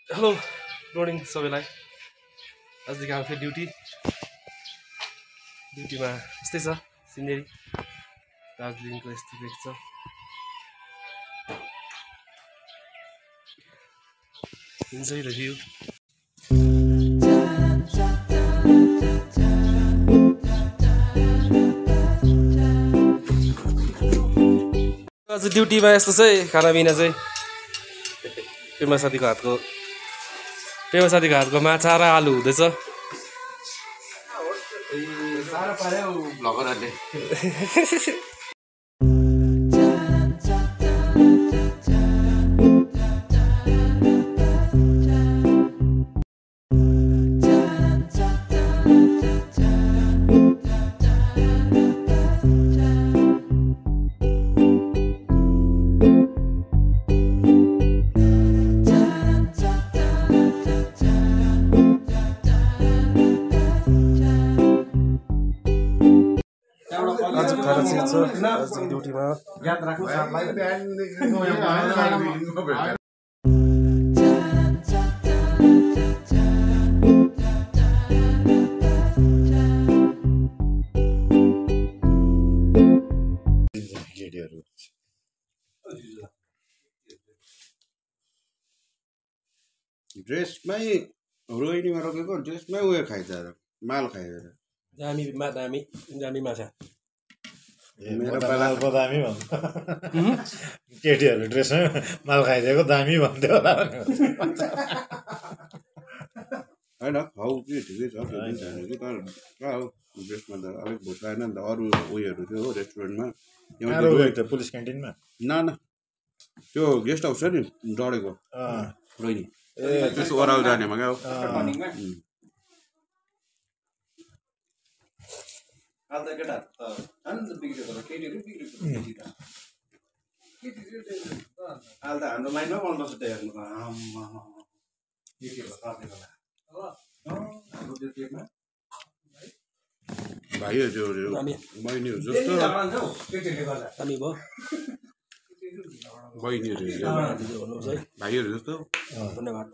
Hello morning सबैलाई। आजदेखि आउँथ्यो ड्युटीमा यस्तै छ सिनेरी दार्जिलिङको यस्तो देख्छ। Enjoy the view. आज ड्युटीमा यस्तो चाहिँ खानापिना चाहिँ पेमा साथीको हातको माछा र आलु हुँदैछ। साह्रो पार्यो भ्लगरहरूले। आज खाना चाहिँ छ आजदेखि ड्युटीमा। याद राख्नु साथलाई ड्रेसमै रोहिणीमा रोकेको ड्रेसमै उयो खाइछ माल खाइछ। दामी माछा मेरो पालाको दामी भन्छ केटीहरू ड्रेसमै माल खाइदिएको दामी भन्थ्यो होला होइन खाउ के ठिकै छ त्यो पनि छैन कि तर कहाँ हो ड्रेसमा त अलिक भुटाएन नि त अरू उयोहरू थियो हो रेस्टुरेन्टमा पुलिस क्यान्टिनमा न त्यो गेस्ट हाउस छ नि डढेको रोहिणी त्यसो ओह्रालो जानेमा क्या हो। अहिले त हाम्रो माइन्डमा मन पर्छ त्यो हेर्नु भाइहरू बहिनीहरू जस्तो बहिनीहरू भाइहरू जस्तो। धन्यवाद।